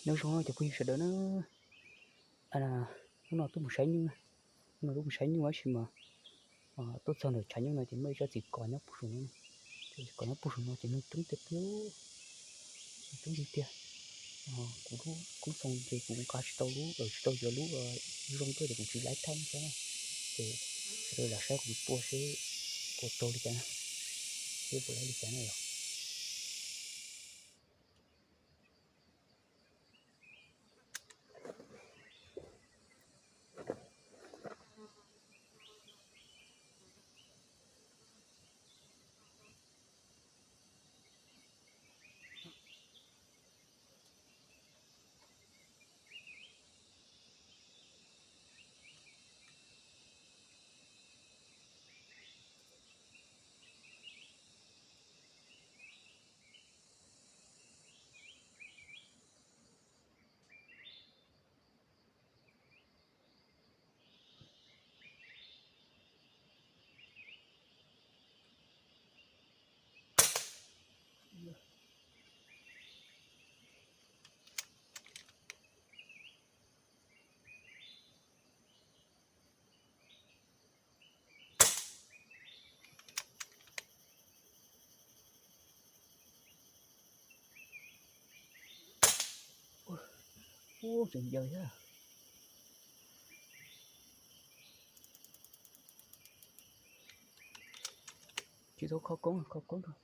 Nyob zoo cov phooj ywg sawv daws na, hnub no tuaj mus saib nyuj na, hnub no tuaj mus saib nyuj tab sis mas tuaj txog ntawm tshav nyuj no ces muaj ib tsob txiv kos nyob puag saum no, tsob txiv kos nyob puag saum no ces neeg coob tiag tiag, neeg coob tiag tiag. Kuv lub koob xoo ces kuv nqa tsis tau lub, tsis tau yuav lub zoo tuaj ces kuv tsis laib thaij thiab. Ces sawv daws lam saib kuv tua seb kuv tua li cas na, seb puas laib li cas na yom. Ub, tseem yawg thiab. Tsis tau kho koob, kho koob rau.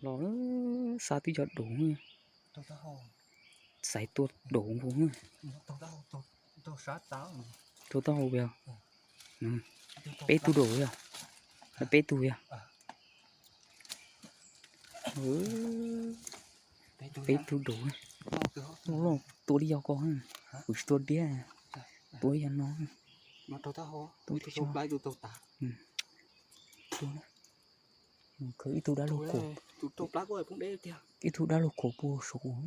Los xa twb yog daum, xaiv tua daum nkaus. Tua taub hau yog peb tug daum yog, peb tug yog, peb tug daum. Tua li yog ko, kuv tsis tua diab, tua li yog no. Tus, ib tug dab laug khuam, ib tug dab laug khuam puag saum,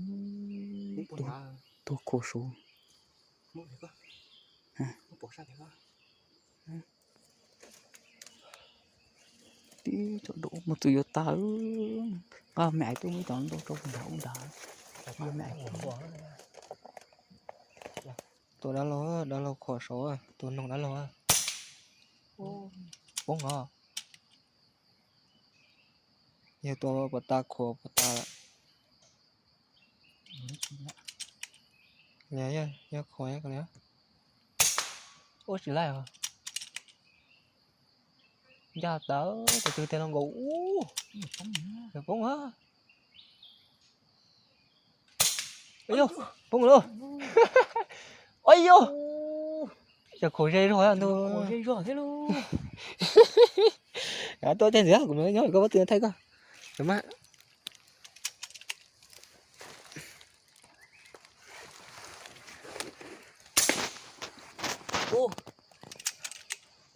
tuag khuam saud. Tib co dum muaj txwv yuav tag. Nqa me ais tuaj muab ib co ntau rau nrad ub nrad. Nqa me ais. Tua dab laug, dab laug khuam saud, tua noog dab laug. Poob os. Yog tua puas tas khuam puas tas lawm. Yog khuam li. Ua tsis laij os. Ncaj tas, tus twg tiag no nkaus ub. Poob a. Poob lawm. Ua yog khuam ze zog ntu. Tuaj tej ntxiv kuv nyob koj pob tw thaij koj.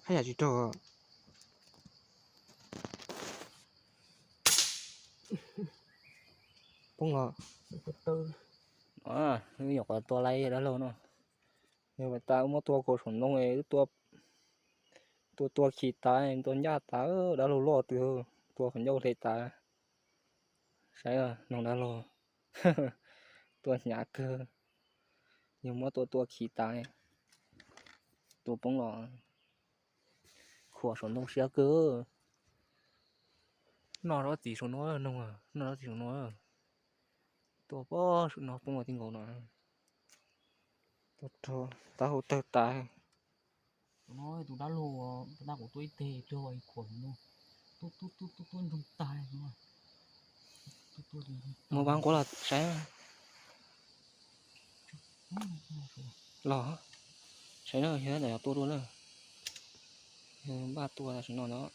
Haj yam tsis raug. Poob los. Nyuam qhuav tua laib dab laug no. Yog tas wb muab tua khuam saum ntoo, tua tua khi tas, tua ncaj tas, dab laug loj twg tua qhov ncauj hle tas. Saib noog dab laug tua hnyav kawg, yog muab tua tua khi tas, tua poob los. Khuam saum ntoo siab kawg. Noj zov txim saum no, noog, noj zov txim saum no. Tua pob saum no poob los ti nkaus no. Tua rau taub hau tawg tas. Tus no tus dab laug, tus dab kuv tua ib teg tuag khuam saum ntoo, tuaj tuaj tuaj tuaj ntsoog tag. Mus pab nquab los saib. Los saib na, yog ntawm yog tua dua na. Npaj tua tam sim no ntag.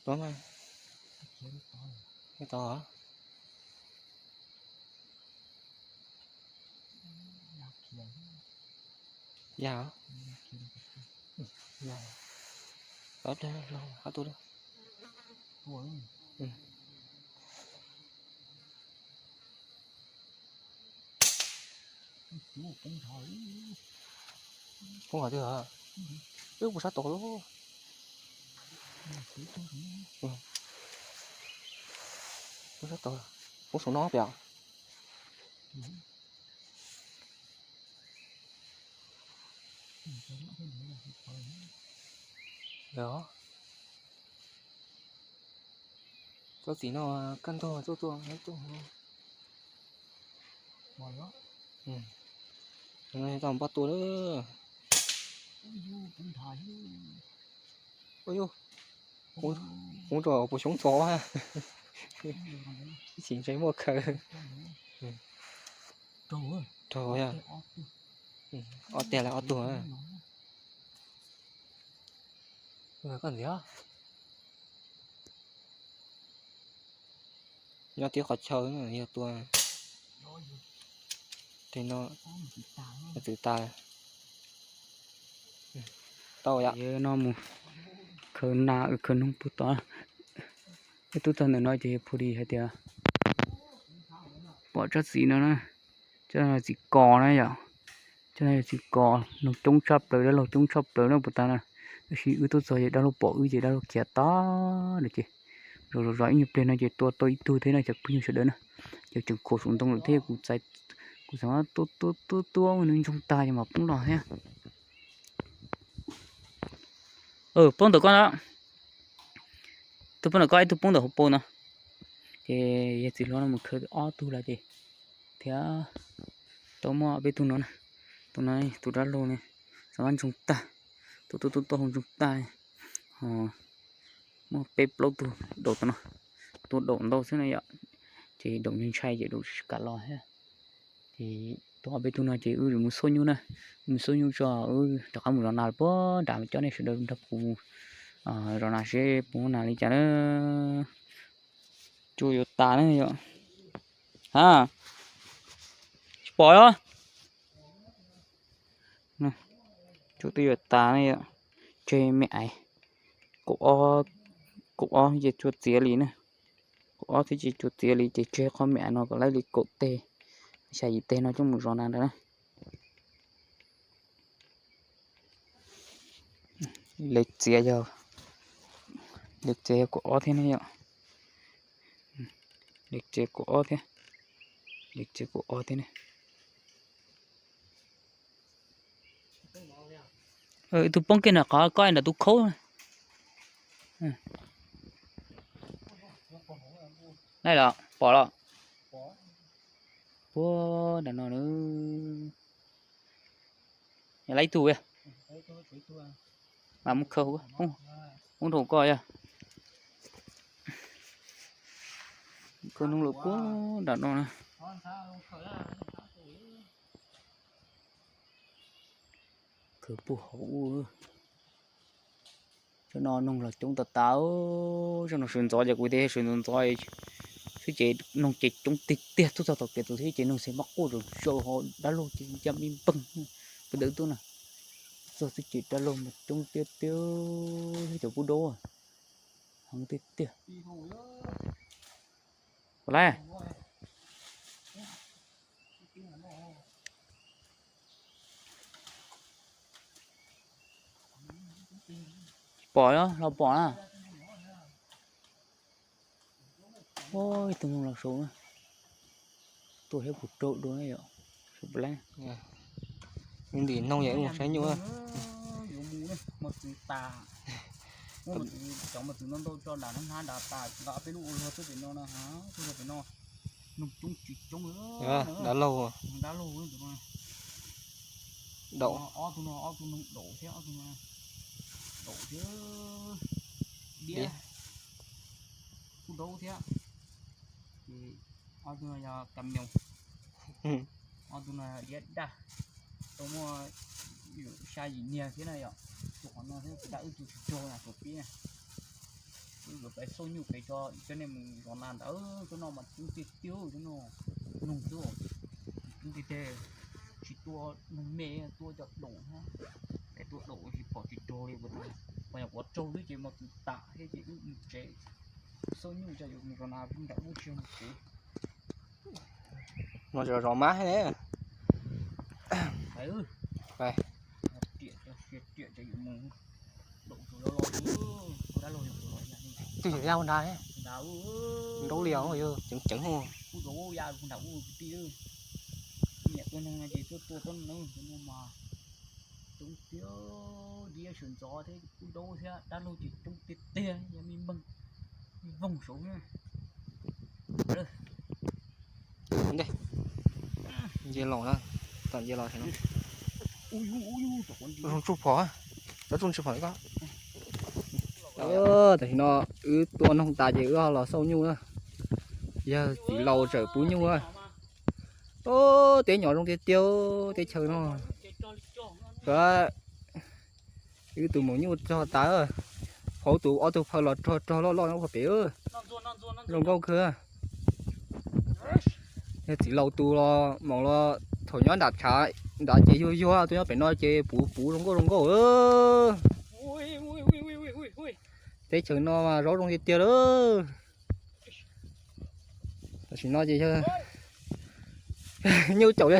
Tod mas. Tod. Ya. Ob tua. Poob qhov twg os? Wb puas sab tod lauj? Puas sab tod? Poob saum no pem. Txhob txim no, kaj ntug tuaj tua tuaj. Tau npaj tua lawm. Ua yus, kuv rau puas xyoob txov, ib chim ntshe muaj khaws. Raug, ob tiag lawm ob tug. Koj ntxiv. Nyob tib qhov chaw yog tua. Tej no txwv tas. Tau yom. No mus khaws nas khaws noog puag tod. Wb twb txog ntawm no ces phu di hais tias pom tsob txiv no na, tsob txiv kos na yom. Tsob no yog txiv kos, noog coob tshaj plaws, dab laug coob txhaj plaws na puag ta na. Tab sis wb twb txog ces dab laug pom wb ces dab laug khiav tag lawm ces zov zov zov ib nyuag pliag no ces tua tau ib tug thiab no cov phooj ywg sawv daws na. Ces tseem khuam saum ntoo lawm thiab, kuv txais, kuv txais tua tua tua tua nws ntsoog tag ces mam poob los thiab. Poob ntawm koj na. Tus poob ntawm koj, ib tug poob ntawm hauv paus no. Ces yawg txiv hluas no mus khaws ob tug lawm ces thiab tau muaj peb tug no na. Tus no tus dab laug ne, xav ntsoog tag, tua tua tua tua hauv ntsoog tag. Muaj peb plaub tug daum tom no, tua daum ntau xwb na yom. Ces daum ntshai ntshai ces daum tsis kam los thiab. Ces tua peb tug no ces wb mus xauj nyuj na, mus xauj nyuj tso, wb rov qab mus zov nas puag nrad, coj nej sawv daws nrog kuv zov nas seb puas muaj nas li cas na. Tsuas yuav tas na yom. Ha, tsis pom os. Tshuav twb yuav tas ne yom. Tseg me ais. Kaum ob, kaum ob ces tsuas txiav li na. Kaum ob thiab ces tsuas txiav li ces tseg qhov me ais no kom laib li kaum teg, xya yim teg no coj mus zov nas ntawd na. Lawv txiav yog, lawv txiav yog kaum ob thiab ne yom. Lawv txiav kaum ob thiab, lawv txiav kaum ob thiab ne. Tus poob kiag nram qhov ko nram tus khaub. Laij los pom los? Puag nram no na. Laij ib tug, mas mus khaws, ub rau koj yog. Khaws noog lawm puag nram no na. Khaws puag hauv ub. Cov no noog los coob tas tas. Cov no sawv ntxov ces kuv tias sawv ntxov ntxov xwb ces noog ces coob tiag tiag, tuaj txog tom kev tus xwb ces noog xwb mas quaj zom zaws, ho dab laug ces ya me npeeg puag ntawd tuaj na. Txog xwb ces dab laug mas coob tiag tiag, cov pub daub heev tiag tiag. Ua li. Tsis pom los pom na. Ib tug noog los saud na. Tuaj thiab puas rau dua na yom. Saud pem lab. Ntim noog yam mus saib nyuj. Yuav mus, mos txwv tas. Muab mos txwv, cov mos txwv ntau ntau tso nram hnab nrad tas, nqa peb lub ua luag tuaj pem no na, tuaj pem no. Noog coob tsis coob. Dab laug. Dab laug. Daum. Ob tug no ob tug noog daum thiab, ob tug no daum thiab. Diab. Pub daub thiab. Ces ob tug no yog kam nyoos. Ob tug no diab daj. Tau muaj xya yim niag thiab na yom. Tus qhov no thiab, tus dab wb tus tsis raug na, tus pib na. Wb yuav peb xauj nyuj pem tso, coj nej mus zov nas ntawd, cov no mas coob tiag tiag, cov no noog xwb. Coob tiag tiag, tsis tua noog me, tua cov daum na. Es tua daum tsis pom tsis raug li, puas yog quav raug xwb ces mos txwv tas thiab ces wb mus tsev. Xauj nyuj tso, yuav mus zov nas nram ub tsis mus tsev. No zov mab thiab ne. Twb yog ya ua nrad, nraub lias yog ceev ceev. Coob tiag, diab sawv ntxov thiab, pub daub thiab, dab laug ces coob tiag tiag, yog me npeeg, me voog saud na. Nce los na, tom nce los no. Zoo tsuj phom, cov tsuj tsis phom ko. Tam sim no wb tua noog tas ces wb ho los xauj nyuj na. Yog txiv laus tseem pub nyuj na. Teb nyob zoo tiag tiag, teb chaws no. Wb tus maum nyuj rog tas, hauv tus ob tug phaw los rog rog loj loj nyob pem. Zoo nkauj kawg. Yog txiv laus tus los maum los thaum nyob nram tshav nrad ces yuag yuag, tuaj nyob pem no ces puv puv zoo nkauj zoo nkauj. Teb chaws no mas zaub zoo tiag tiag lawm. Tam sim no ces yog nyuj caum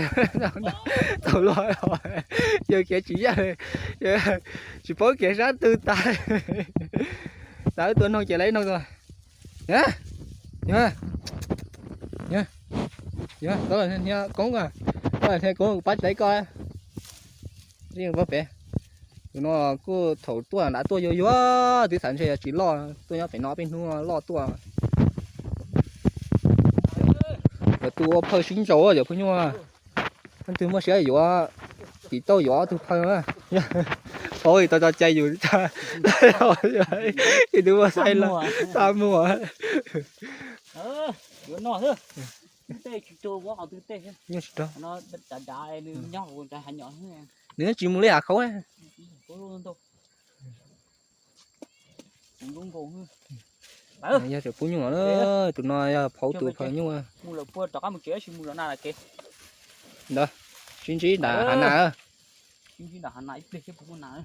tau luag, yawg khiav tsis yaj, tsis paub khiav sab twg tas. Tas wb tua noog ces lawv ib noog tua. Koob, koob pab tsis tau koj. Pab pem. Tus no kuj thaum tuaj nrad tuaj yuag yuag, twb xav ntshe yog tsis loj, tuaj nyob pem no peb hnub loj tuaj. Cov tus ua phaw sib ntsaus cov phaw nyuj. Leej twg muaj siab yuav, tim tauj yuav ob tug phaw. Paub tau tso cai yus, ib tug muaj xaib los tag muag. Nws tsis mus li hav khaub. Yog tseem pub nyuj, tus no yog phauv tus phaw nyuj. Ntawd, sib ntsib nram hav na. Ntsib nram hav nas ib pliag thiab puas muaj nas.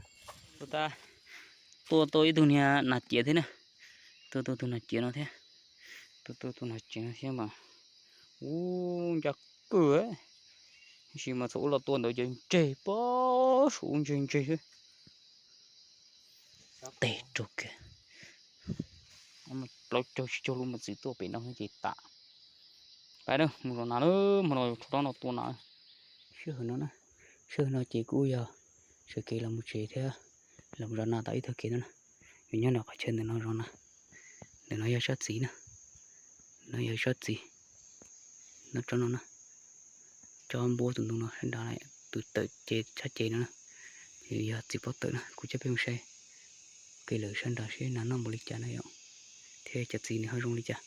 Tua tau, tua tau ib tug niag nas ciav thiab na. Tua tau tus nas ciav no thiab. Tua tau tus nas ciav no thiab mas. Ub, ncaj kawg. Tab sis mas thaum ub los tua ntawd ces ntseg pob saum ub ntseg ntseg xwb. Tes rau kiag. Plaub caug tsib caug lub mas txiv tuaj pem no ces tas. Pais na, mus zov nas na, hmo no tshuav rab no tua nas. Sij hawm no na, sij hawm no ces kuj yog sawv kev los mus tsev thiab los mus zov nas tau ib tag kev no na. Yuav nyob nram qhov chaw ntawm no zov nas. Ntawm no yog sab txiv na, no yog sab txiv. No tsob no na, tsob npua tus ntoo no sab nrad, tus tawm ces sab ces no na. Yog txiv pob tawm na, kuv coj peb mus saib kev lawm sab nrad seb nas noj npaum li cas na yom, thiab cov txiv nws ho zoo li cas.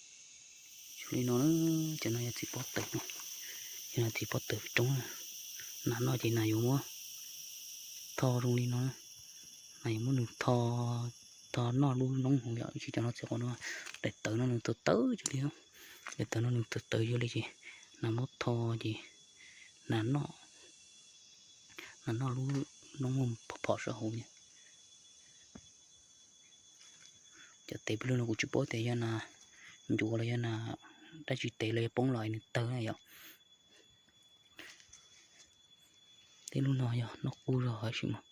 Zoo li no na, cov no yog txiv pob tawm no, cov no txiv pob tawm roob na. Nas noj ces nas yuav muab tho zoo li no, nas yuav muab nws tho, tho noj lub noob hauv yom, tsis cov no txiv qos no. Daim tawv no nws tawv tawv zoo li, daim tawv no nws tawv tawv zoo li ces nas muab tho ces nas noj, nas noj lub noob phom phom sab hauv. Cov tes peb lub no kuv tsis paub tias yog nas ncuav los yog nas dab tsi tes los yog poob los nws tawg na yom. Tej lub no yog noj qub zog tab sis mas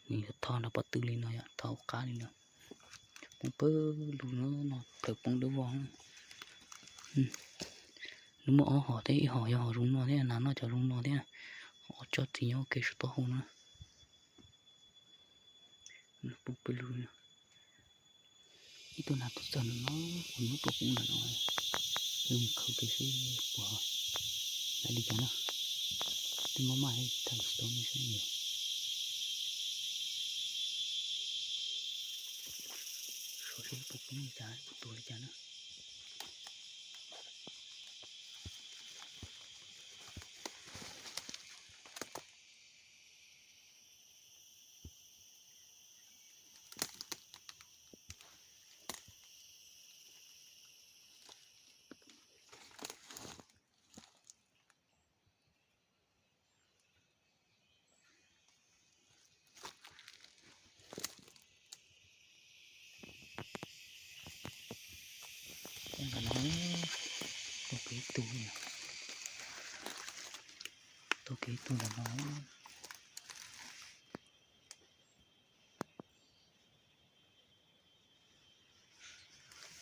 nws yog tho nrog pob tw li no yom, tho qab li no. Poob pawg lug no, tawv poob dawb vog. Nws muaj ob hom thiab, ib hom yog hom zoo no thiab, nas noj cov zoo no thiab. Ob tsob txiv nyob ua ke saum taub hau no. Poob pawg lug no. Ib tug nas tuaj txog ntawm no, kuv muab tua poob ntawm no, mus khaws kiag seb puas li cas na. Twb maj maj tsis tau no saib yog. Saib seb puas poob li cas, puas tua li cas na. Ntawm no, tua kiag ib tug, tua kiag ib tug ntawm no.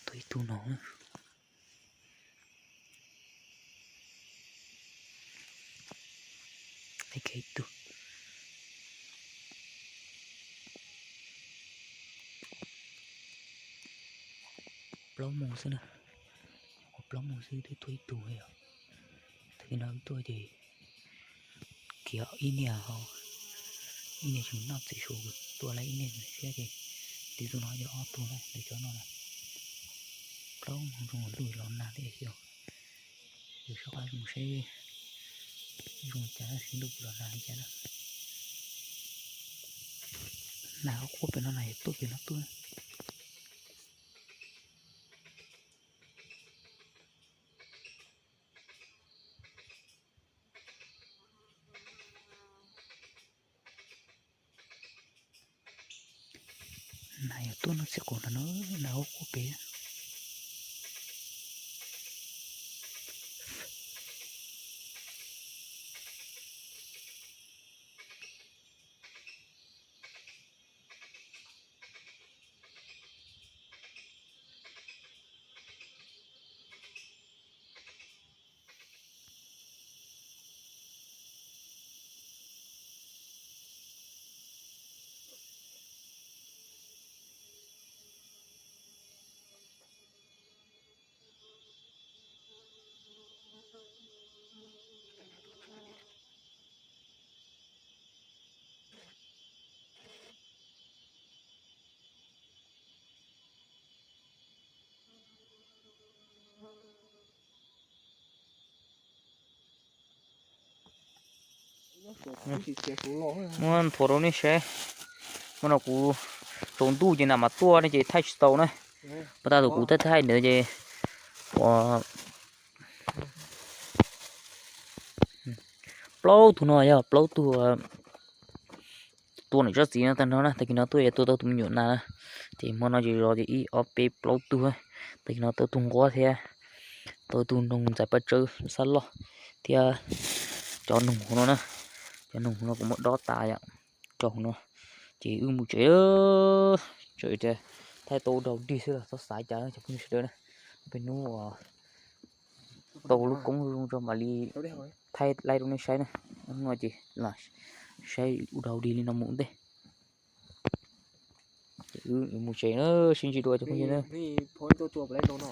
Tua ib tug no. Ib tug. Plaub moos xwb na. Kuv plaub moos xwb twb tua ib tug yom. Tag kis no tuaj ces kiag ib niag, ib niag tseem noj txiv su, kuv tua lawm ib niag siab ces tus no yog ob tug na, tus cov no. Plaub moos zoo lub los nag thiab xyov. Yus soj qab zoo seb zoo li cas, seb ntuj los nag li cas na. Nas quaj pem no, nas yuav tuaj pem no tuaj. Nas yuav tuaj no txiv qus nrag no, nas quaj quaj pem. Muab nthuav rau nej saib. Muab no kuv tsaus ntuj ces nas mas tuaj ne ces thaij tsis tau na. Pas tas tus kuv thaij thaij ntawd ces ua plaub tug no yog plaub tug tua nam tsob txiv no tag nrho na, tag kis no tuaj yuav tua tau tus me nyuam nas na. Ces hmo no ces zov ces ib ob peb plaub tug, tag kis no tau tug nquab thiab, tau tug noog ntxais paj tsawb xab loj thiab cov noog hauv no na. Cov noog hauv no kuv muab dob tas yom, cov hauv no. Ces wb mus tsev, tseem tias thaij tau ua dog dig xwb los txhob xav cas cov phooj ywg sawv daws na. Peb hnub uas tau lub koob zoo tso mam li thaij laib rau nej saib na. Hnub no ces lam saib ua dog dig li no mus ua ntej. Ces wb yuav mus tsev na, sib ntsib dua cov phooj ywg na.